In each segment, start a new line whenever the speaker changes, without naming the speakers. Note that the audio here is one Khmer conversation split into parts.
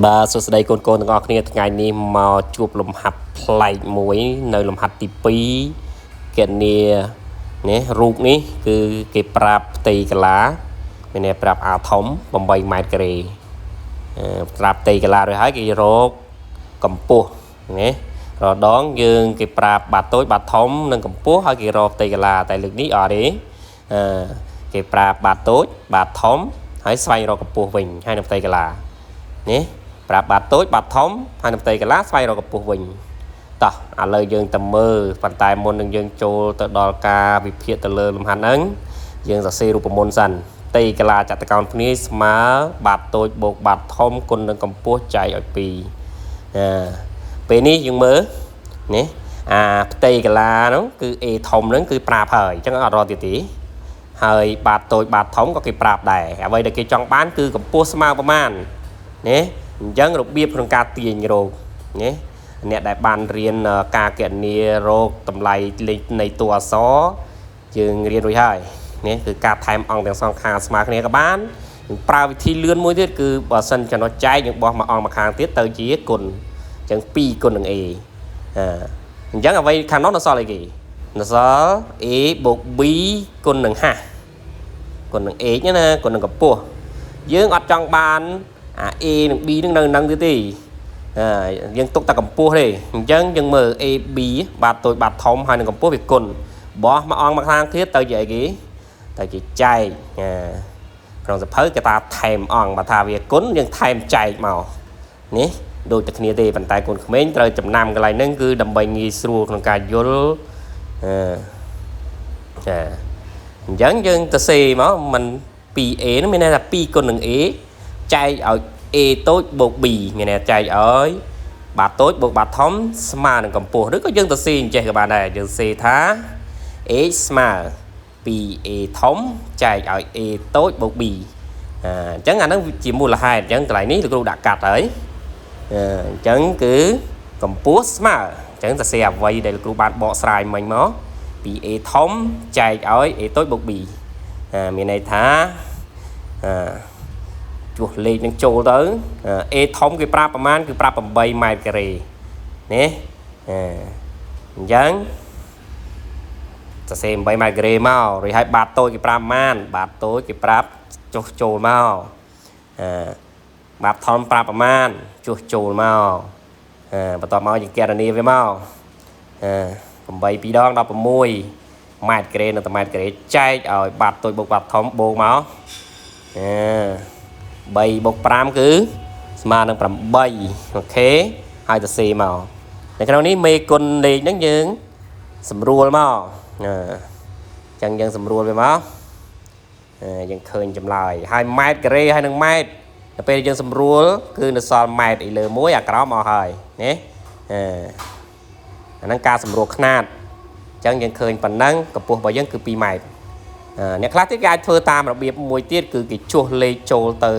បាទសួស្តីកូនកូនទាំងអស់គ្នាថ្ងៃនេះមកជួបលំហាត់ប្លែកមួយនៅលំហាត់ទី2គណនានេះរូបនេះគឺគេប្រាប់ផ្ទៃកាឡាមានន័យប្រាប់អាធំ8ម៉ែត្រការ៉េប្រាប់ផ្ទៃកាឡារួចហើយគេរកកម្ពស់ណារដងយើងគេប្រាប់បាតតូចបាតធំនិងកម្ពស់ហើយគេរកផ្ទៃកាឡាតែលើកនេះអត់ទេគេប្រាប់បាតតូចបាតធំហើយស្វែងរកកម្ពស់វិញហើយនៅផ្ទៃកាឡានេះប្រាប់បាតតូចបាតធំហើយនឹងផ្ទៃកាឡាស្វែងរកកម្ពស់វិញតោះឥឡូវយើងទៅមើលប៉ុន្តែមុននឹងយើងចូលទៅដល់ការវិភាគទៅលើលំហាត់ហ្នឹងយើងសរសេររូបមន្តសិនផ្ទៃកាឡាចតុកោណភ្នាយស្មើបាតតូចបូកបាតធំគុណនឹងកម្ពស់ចែកឲ្យ2ពេលនេះយើងមើលនេះអាផ្ទៃកាឡាហ្នឹងគឺ A ធំហ្នឹងគឺប្រាប់ហើយអញ្ចឹងអត់រត់ទៀតទេហើយបាតតូចបាតធំក៏គេប្រាប់ដែរអ្វីដែលគេចង់បានគឺកម្ពស់ស្មើប្រមាណណាអញ្ចឹងរបៀបក្នុងការទាញរោគណាអ្នកដែលបានរៀនការគណនារោគតម្លៃលេខនៃតួអក្សរយើងរៀនរួចហើយនេះគឺការថែមអង្គទាំងសងខាងស្មើគ្នាក៏បានប្រើវិធីលឿនមួយទៀតគឺបើសិនចំណុចចែកយើងបោះមួយអង្គមកខាងទៀតទៅជាគុណអញ្ចឹង2គុណនឹង a អញ្ចឹងអ្វីខាងនោះនៅសល់អីគេនៅសល់ a បូក b គុណនឹង h គុណនឹង h ណាគុណនឹងកម្ពស់យើងអត់ចង់បានអា A និង B នឹងនៅនឹងទៀតទេយើងទុកតែកម្ពស់ទេអញ្ចឹងយើងមើល A B បាតតូចបាតធំហើយនឹងកម្ពស់វាគុណបោះមួយអង្គមកខាងទៀតទៅជាអីគេទៅជាចែកក្នុងសភៅគេថាថែមអង្គបើថាវាគុណយើងថែមចែកមកនេះដូចតែគ្នាទេប៉ុន្តែកូនក្មេងត្រូវចំណាំកន្លែងហ្នឹងគឺដើម្បីងាយស្រួលក្នុងការយល់ចាអញ្ចឹងយើងទៅសេមកមិន 2A ហ្នឹងមានន័យថា2គុណនឹង A ចែកឲ្យ A តូចបូក B មានន័យចែកឲ្យបាតតូចបូកបាតធំស្មើនឹងកម្ពស់ឬក៏យើងទៅសេអញ្ចេះក៏បានដែរយើងសេថា h ស្មើ 2A ធំចែកឲ្យ A តូចបូក B អញ្ចឹងអាហ្នឹងជាមូលហេតុអញ្ចឹងកន្លែងនេះលោកគ្រូដាក់កាត់ហើយអញ្ចឹងគឺកម្ពស់ស្មើអញ្ចឹងសរសេរអ្វីដែលលោកគ្រូបានបកស្រាយមិញមក 2A ធំចែកឲ្យ A តូចបូក B មានន័យថាជួសលេខនឹងចូលទៅ A ធំគេប្រាប់ប្រមាណគឺប្រាប់8ម៉ែត្រការ៉េនេះអញ្ចឹងសរសេរ8ម៉ែត្រការ៉េមករួចហើយបាតតូចគេប្រាប់ប្រមាណបាតតូចគេប្រាប់ចុះចូលមកបាតធំប្រាប់ប្រមាណចុះចូលមកបន្ទាប់មកយើងគណនាវាមក8 2ដង16ម៉ែត្រការ៉េនៅតែម៉ែត្រការ៉េចែកឲ្យបាតតូចបូកបាតធំបូកមក3បូក5គឺស្មើនឹង8អូខេហើយទៅសេមកនៅក្នុងនេះមេគុណលេខហ្នឹងយើងសម្រួលមកអញ្ចឹងយើងសម្រួលវាមកយើងឃើញចម្លើយហើយម៉ែត្រការ៉េហើយនឹងម៉ែត្រដល់ពេលយើងសម្រួលគឺនៅសល់ម៉ែត្រអីលើមួយអាក្រោមអស់ហើយណាអាហ្នឹងការសម្រួលខ្នាតអញ្ចឹងយើងឃើញប៉ុណ្ណឹងកម្ពស់របស់យើងគឺ2ម៉ែត្រអ្នកខ្លះទៀតគេអាចធ្វើតាមរបៀបមួយទៀតគឺគេជួសលេខចូលទៅ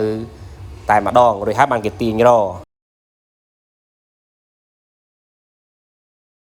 តែម្ដងរួចហើយបានគេទាញរ